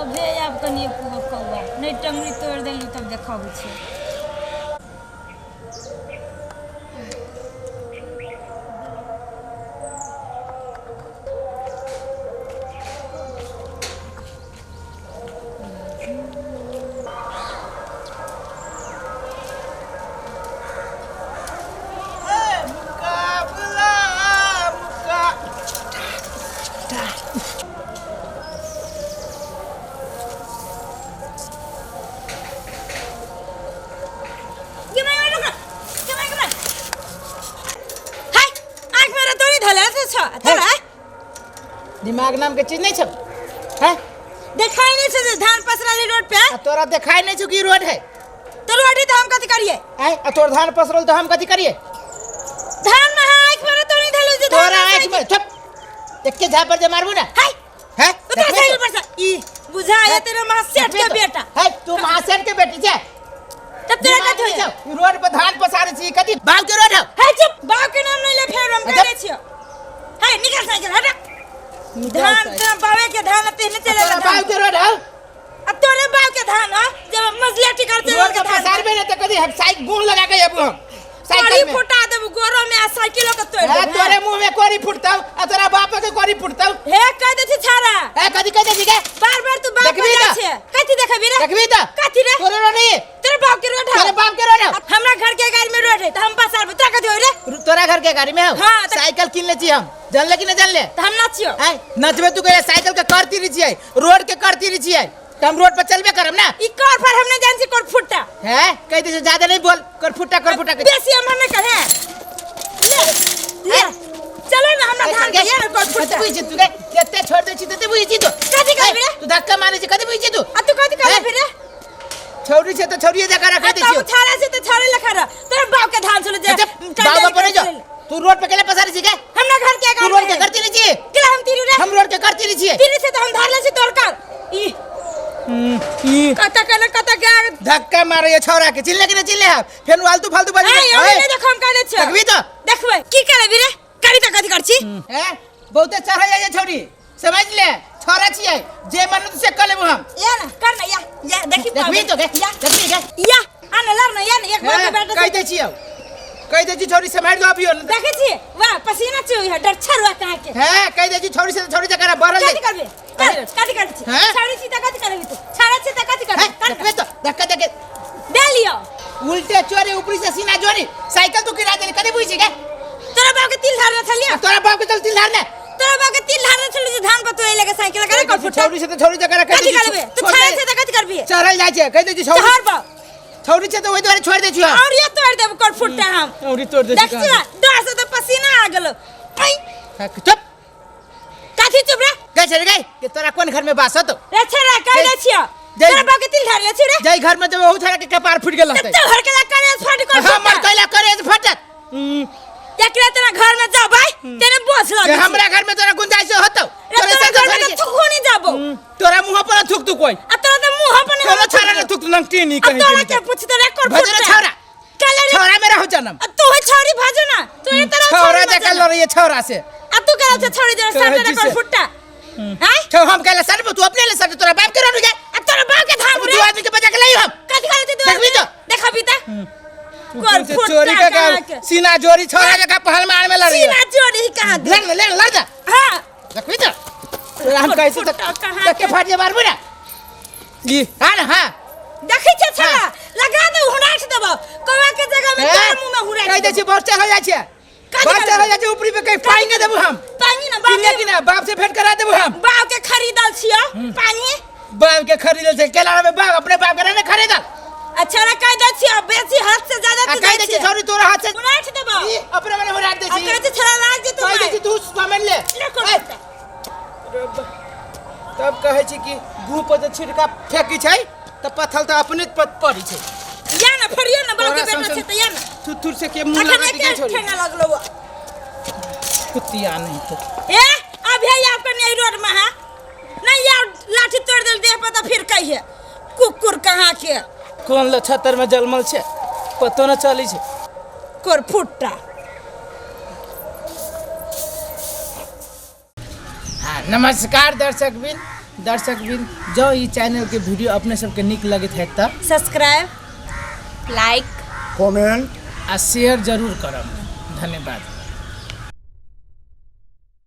अभे आब कनि एको कौआ नहि, टंगरी तोड़ि देलू तब देखाबै छियै। मुकाबला मुका। हाय, आँख मेरा तोड़ी धले से छ तोरा। दिमाग नाम के चीज नहीं छौ हैं? देखाई नहीं छे जे धान पसराली रोड पे। आ तोरा देखाई नहीं छौ कि रोड है? तो रोड है तो हम कथी करिए? आय, आ तोर धान पसरल तो हम कथी करिए? धान में आँख मेरा तोड़ी धले जे धान। तोरा आँख में चुप, एके झापर जे मारबू ना। हाय। हैं? तो तोरा साइकिल पर से ई बुझा है तेरे महासेठ के बेटा है। तू महासेठ के बेटी छे। तब तेरा कथी होई छौ? रोड पर धान पसारे छी, कथी बाप के रोड हौ? हे चुप, बाप के नाम नहीं ले, फेर हम अच्छा। कह छियो। हे निकल साइकिल, हट। धान ते बावे के धान तेने चले। तोरा बाप के रोड हौ? अब तोरे बाप के धान हो जब मजले टिकर रोड के पसारबे ने त कथी हम साइकिल गुण लगा के आबू हम साइकिल साइकिल में फुटा देबू गोरो में आ साइकिलो के तोड़ हे देबू। तोरे मुंह में कोरी फुटतौ आ तोरा बाप के कोरी फुटतौ। हे कह दे छी छाड़ा। हे कथी कह दे छी के? बार बार तू बाप देखबी पर त? जाइ छे, कथी देखबी रे? देखबी त? कथी रे? तोरे रोड नहीं, तोरे बाप के रोड तोरे है। बाप के रोड हौ। हमरा घर के गाड़ी में रोड है त हम पसारबो, तोरा कथी होय रे? तोरा घर के गाड़ी में हौ? हाँ, त- साइकिल किन ले छी हम, जानले कि नहीं जानले? त हम नाचियो। आय नचबे तू कहे साइकिल के करती रही छियै, रोड के करती रही छियै त हम रोड पर चलबे करब ना। ई कर पर हम नहीं जान छी कोन फुट्टा है। कह दे ज्यादा नहीं बोल, कर फुट्टा कर फुट्टा कर। बेसी हम नहीं कहे, ले ले चलो ना हमरा धान के ये कर फुट्टा। कथी बुझै छी तू गे? केते छोड़ दै छी तते बुझै छी तू? कथी कहबी रे? तू धक्का मारै छी, कथी बुझै छी तू? आ तू कथी कहबी रे? छौरी छै त छौरीए जकाँ रखै दै तब छियौ। छाड़ा से त छाड़े लखा रह, तोरा बाप के धान चलो जे। अच्छा, बाप पर जो तू रोड पे केले पसारै छी गे? हमरा घर के तू रोड के करती नहीं छी। केला हम तीरू रे? हम रोड के करती नहीं छियै। तीरू से त हम धार ले छी तोर कर ई ई कत के न कत के धक्का मारे ये छौरा के, चिल्ले के नहीं चिल्ले हम फेन आलतू फालतू बाजी। ए हम नहीं देखो, हम कह दे छियो। देखबी त? देखबै की करबी रे? करी त कथी कर छी? हैं, बहुते चढ़ जाय छौरी, समझ ले छौरा छियै, जे मन से कर लेबो हम। या ना कर ना, या या देखी। देखबी तो गे? या। देखबी गे? या आ ना लड़ ना, या ना एक बार के बैठ। कह दै छियौ, कह दै छी छौरी सम्हारि दो अभियो। देखै छी, वाह पसीना चुई है, डर छरुआ कहाँ के। हैं, कह दै छी छौरी से छौरी जकरा बढ़ल कथी जाय। करबे? कर कथी करबे छी? हैं? छाड़ी छी त कथी करबी तू? छाड़ा छी त कथी करबी? हैं, कर देखबे तो धक्का दे के दे लियो। उल्टे चोरी ऊपरी से सीना जोरी साइकिल तू गिरा देली, कथी बुझी गे? तोरा बाप के तिल धार छलियो। तोरा बाप के चल तिल धार ले। तोरा बाप के तिल धार छलियो जे धान बतोए लगे साइकिल करे कर फुटा। छौरी से तो छौरी जकरा कह कथी दै छी। करबे तू? छोड़ छाड़ा दे। छी त कथी करबी? चढ़ल जाइ छै, कह दै छी छौरी। चढ़ बाप। छौरी छै त ओहि दुआरे छोड़ दै छी हम। और ये तोड़ देब कर फुटा हम। औरी तोड़ दै छी। देख छी, डर से त पसीना आ गेलो। ऐ चुप। कथी चुप रे? गई छे गई के तोरा कोन घर में बास हतो? रे छेड़ा कह दे छियो। तोरा बाप के तिल धार ले छी रे। जाई घर में जब ओहू छोरा के कपार फूट गेल रहतै। तो घर के ला करे फट कर। हमर कैला करे फटत? एकरा तेरा घर में जा भाई, तेरे बोझ के लगे। हमरा घर में तोरा गुंजाइश होतो? रे तोरे तोरा संग घर में थोड़ी तो थूको नहीं जाबो। तोरा मुंह पर थूक तू कोई। आ तोरा तो मुंह पर नहीं। तोरा छोरा ने थूक नंगटी नहीं आ कहीं। तोरा के पूछ तो रे कर भजो रे फुट्टा। छौरा। काले रे। छौरा में रहो जन्म। आ तू है छौरी भाजो ना, तू ये तरह छौरा छौरी जका मत जना। लड़ैए छौरा से। आ तू करा छे छौरी जरा कहै सामने छी कर से। फुट्टा हैं। छौ हम कहले सर, तू अपने ले सर, तोरा बाप के रहनु जाए। आ तोरा बाप के धान दू आदमी के बजा के लाई हम। कथी करे छे तू? देखबी तो? देखबी त कर तू फुट्टा चोरी का कहाँ के? सीना जोरी छौरा जका पहलवान में लड़ैए। सीना जोड़ी कहाँ दे? लड़ ले लड़ जा। हां। देखबी तो? तोरा हम कैसे तक फुट्टा कहाँ तक के के? फाट जे मारबू ना ई। हां ना हां। देखै छे छला लगा दे, हुराठ देबो कौआ के जगह में तोरा मुंह में हुराठ। कह दै छी बहुत चढ़ल जाइ छै। कथी बहुत करबै? चढ़ल जाइ छै ऊपरी पे, कहीं पानी देबू हम। पानी ना बाप किने के कि ना बाप से भेंट करा देबू हम। बाप के खरीदल छियो पानी। बाप के खरीदल छै केला में बाप अपने बाप के नहीं खरीदल। अच्छा रे कह दै छियो बेसी हद से ज्यादा आ तू कह दै दै छी छियै। छौरी तोरा हाथ से हुराठ देबो। ई अपने मने हुराट दै आ छी। कहै छै छला लाग जेतौ। कह दै छी तू समझ ले। ले कर ए, तब कहै छी कि गू पर जे छिड़का फेंकी छै त पत्थल त अपने पर पड़ी छै। या ना फरियो ना, बाप के तोरा बेटा सन छै त या ना। थुथुर से के मुंह अखन लगा के एके छोड़ी ठेंगा लगलो। कुतिया नहीं तो ए अब है आपका नहीं रोड में है नहीं यार, लाठी तोड़ देल देह पर तो फिर कहिए कुकुर कहाँ के। कोन लछतर में जलमल छै पतो न चली छै। कोर फुट्टा। हाँ नमस्कार दर्शक बिन, दर्शक बिन जँ ई चैनलके वीडियो अपने सबके नीक लगैत हैत तऽ सब्सक्राइब, लाइक, कमेंट आ शेयर जरूर करब। धन्यवाद।